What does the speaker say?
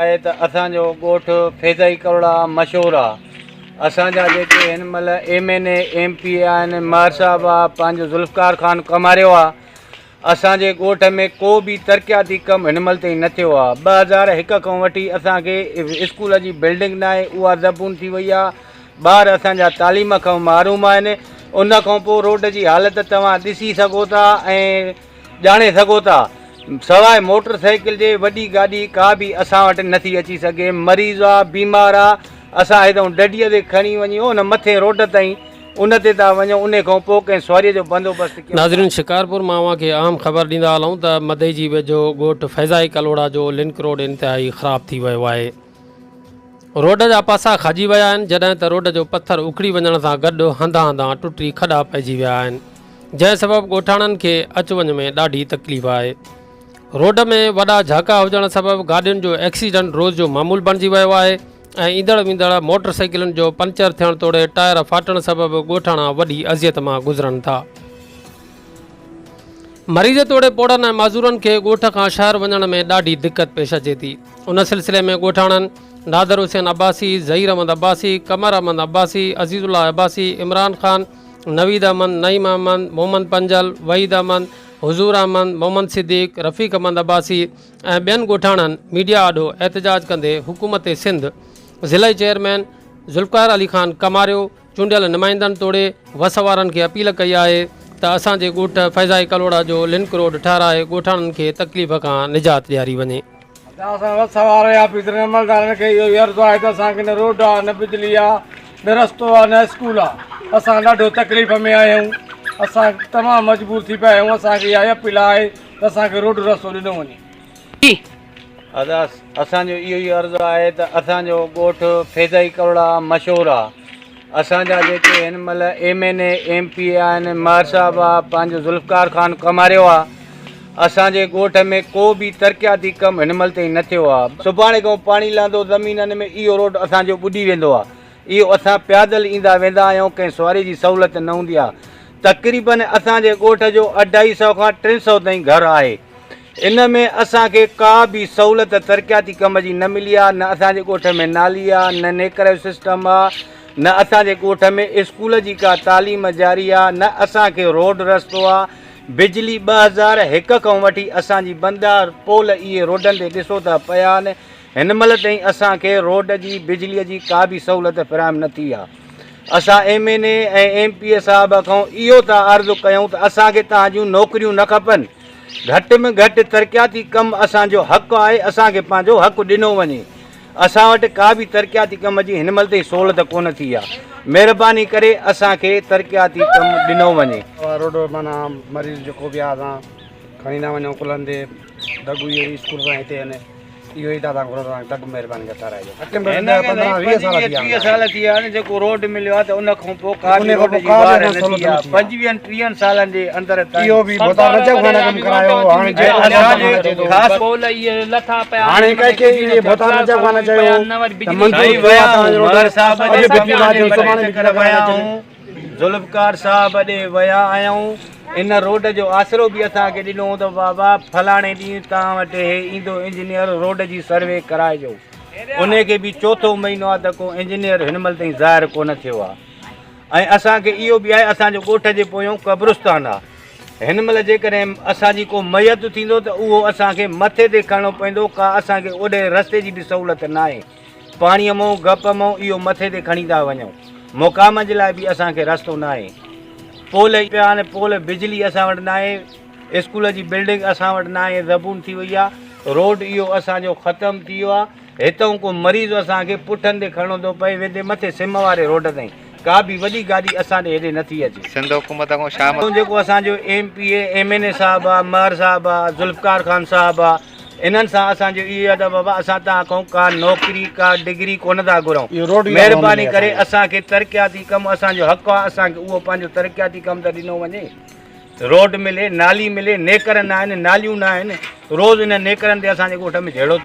آهي ته اسان جو ڳوٺ فيضائي ڪروڙا مشهور آ اسان جا جيڪي هن مهل M N A M P A آهن مهر صاحب آ پنهنجو ذوالفقار خان ڪماريو آ اسان جي ڳوٺ ۾ ڪو به ترقياتي ڪم هن مهل تائين نه ٿيو آ 2001 کان وٺي اسان کي اسڪول جي بلڊنگ ناهي اها زبون ٿي وئي آ ٻار اسان جا تعليم کان محروم آهن ان کان پوء روڊ جي حالت توهان ڏسي سگهو ٿا ۽ ڄاڻي سگهو ٿا. سواء موٽر سائيڪل جي وڏي گاڏي ڪا به اسان وٽ نٿي اچي سگهي. مريض آ، بيمار آ، اسان هتئون ڊڍيء تي کڻي وڃي ان مٿين روڊ تائين ان تي ٿا وڃون انهي کان پوء ڪنهن سواريء جو بندوبست ڪيون ٿا. ناظرين شڪارپور مان اوهان کي اهم خبر ڏيندا هلون ته مدئي جي ويجهو ڳوٺ فيضائي ڪلهوڙا جو لنڪ روڊ انتهائي خراب ٿي ويو آهي. روڊ جا پاسا کاڄي ويا آهن، جڏهن ته روڊ جو پٿر اکڙي وڃڻ سان گڏ هنڌان هنڌان ٽٽي کڏا پئجي ويا آهن، جنهن سبب ڳوٺاڻن کي اچ وڃ ۾ ڏاڍي تڪليف آهي. روڊ ۾ وڏا جهاڪا هجڻ سبب گاڏين جو ايڪسيڊنٽ روز جو معمول بڻجي ويو آهي ۽ ايندڙ ويندڙ موٽر سائيڪلن جو پنچر ٿيڻ توڙي ٽائر ڦاٽڻ سبب ڳوٺاڻا وڏي اذيت مان گذرن ٿا. مريض توڙي پوڙهن ۽ معذورن کي ڳوٺ کان شهر وڃڻ ۾ ڏاڍي دقت پيش اچي ٿي. ان سلسلي ۾ ڳوٺاڻن نادر حسين عباسي، ظهير احمد عباسي، قمر احمد عباسي، عزيز الله عباسي، عمران خان، نويد احمد، نعيم احمد، محمد پنجل، وحيد احمد، حضور احمد، محمد صديق، رفيق احمد عباسي ۽ ٻين ڳوٺاڻن ميڊيا آڏو احتجاج ڪندي حڪومت سنڌ، ضلعي چيئرمين ذوالفقار علي خان ڪماريو، چونڊيل نمائندن توڙي وس وارن کي اپيل ڪئي آهي ته اسان جي ڳوٺ فيضائي ڪلهوڙا جو لنڪ روڊ ٺهرائي ڳوٺاڻن کي تڪليف کان نجات ڏياري وڃي. اسان وس واري آفيسرن عملدارن کي اهو ئي عرض آهي ته اسان کي نه روڊ آهي نه بجلي آهي نه رستو آهي نه اسڪول آهي اسان ڏاڍو تڪليف ۾ آهيون اسان تمام مجبور ٿي پيا آهيون اسان کي اها ئي اپيل آهي ته اسان کي روڊ رستو ڏنو وڃي. ادا اسان جو اهو ئي عرض آهي ته اسان جو ڳوٺ فيضائي ڪروڙا مشهور آ اسان جا جيڪي هن مهل M N A M P A آهن مهر صاحب آ پنهنجو ذوالفقار خان ڪماريو آ اسان جي ڳوٺ ۾ ڪو به ترقياتي ڪم هن مهل تائين نه ٿيو آ سڀاڻي کان پاڻي لهندو زمينن ۾ اهو روڊ اسان جو ٻڏي ويندو آ اهو اسان پيادل ايندا ويندا آهيون ڪنهن سواري جي سهولت نه هوندي آ تقريبن اسان جي ڳوٺ جو اڍائي سئو کان ٽن سئو تائين گهر آهي ان ۾ اسان کي ڪا به سهولت ترقياتي ڪم جي نه ملي آ نه اسان جي ڳوٺ ۾ نالي آ نه نيڪر جو سسٽم آ نه اسان جي ڳوٺ ۾ اسڪول جي ڪا تعليم جاري آ نه اسان کي روڊ رستو آ بجلي 2001 کان وٺي اسان جي بند آ پول اهي روڊن تي ڏسو ته پيا آهن هن مهل تائين اسان کي روڊ جي بجلي جي ڪا به سهولت فراهم نه ٿي آ اسان M N A ۽ M P اي صاحب کان اهو ٿا عرض ڪيون ته اسان کي توهان جون نوڪريون نه کپن گهٽ ۾ گهٽ ترقياتي ڪم اسان جو حق آهي اسان کي پنهنجو حق ڏنو وڃي اسان وٽ ڪا به ترقياتي ڪم جي هن مهل تائين سهولت ڪونه ٿي آهي مهرباني ڪري اسان کي ترقياتي ڪم ڏنو وڃي. روڊ معنيٰ مريض جيڪو به آهي اسان کڻي ٿا وڃون ڪلهن تي دڳ اهو ئي اسڪول کان هتي آهن اهو ئي دادا گهرو ته دڳ مهرباني ڪري ٺهرائجو. هن کي سائين 25 30 سال ٿي ويا آهن جيڪو روڊ مليو آهي ته ان کان پوء ڪا به روڊ جي واهر نه ٿي آهي پنجويهن ٽيهن سالن جي اندر تائين اهو به ڀوتار رجب خان ڪم ڪرايو هو هاڻي ۽ اسان جي خاص هاڻي ڪنهن کي اهي ڀوتار رجب خان چيو ته منظور سائين ٿيو ويا آهي توهان جو روڊ مهر صاحب اڄ ڏي به بجلي ٿا اچن سڀاڻي بجلي چڪر ٿا ويا اچن. آهيون ذوالفقار صاحب ڏي ويا آهيون ان روڊ جو آسرو به اسان کي ڏنو ته بابا فلاڻي ڏينهن توهان وٽ هي ايندو انجنيئر روڊ جي سروي ڪرائجو انهي کي به چوٿون مهينو آهي ته ڪو انجنيئر هن مهل تائين ظاهر ڪونه ٿيو آهي ۽ اسان کي اهو به آهي اسان جو ڳوٺ جي پويون قبرستان آهي هن مهل جيڪڏهن اسان جي ڪو ميت ٿيندو ته اهو اسان کي مٿي تي کڻڻو پوندو ڪا اسان کي اوڏي رستي جي به سهولت ناهي پاڻيء مئون گپ مئون اهو مٿي تي کڻي ٿا وڃون. مقام جي لاء به اسان کي رستو ناهي. پول ئي پيا آهن، پول بجلي اسان وٽ ناهي، اسڪول جي بلڊنگ اسان وٽ ناهي، زبون ٿي وئي آهي، روڊ اهو اسان جو ختم ٿي ويو آهي، هتئون ڪو مريض اسان کي پٺن تي کڻڻو ٿو پئي ويندي مٿي سم واري روڊ تائين ڪا به وڏي گاڏي اسان ڏي هيڏي نٿي اچي. سنڌ حڪومت کان شام. جيڪو اسان جو ايم پي اي، ايم اين اي صاحب آ، مهر صاحب آ، ذوالفقار خان صاحب آ، انهن سان اسان جو اهو آهي ته بابا اسان توهان کان ڪا نوڪري ڪا ڊگري ڪونه ٿا گهرون مهرباني ڪري اسان کي ترقياتي ڪم اسان جو حق آهي اسان کي اهو پنهنجو ترقياتي ڪم ته ڏنو وڃي روڊ ملي نالي ملي نيڪر نه آهن ناليون نه آهن روز انهن نيڪرن تي اسان جي ڳوٺ ۾ جهيڙو.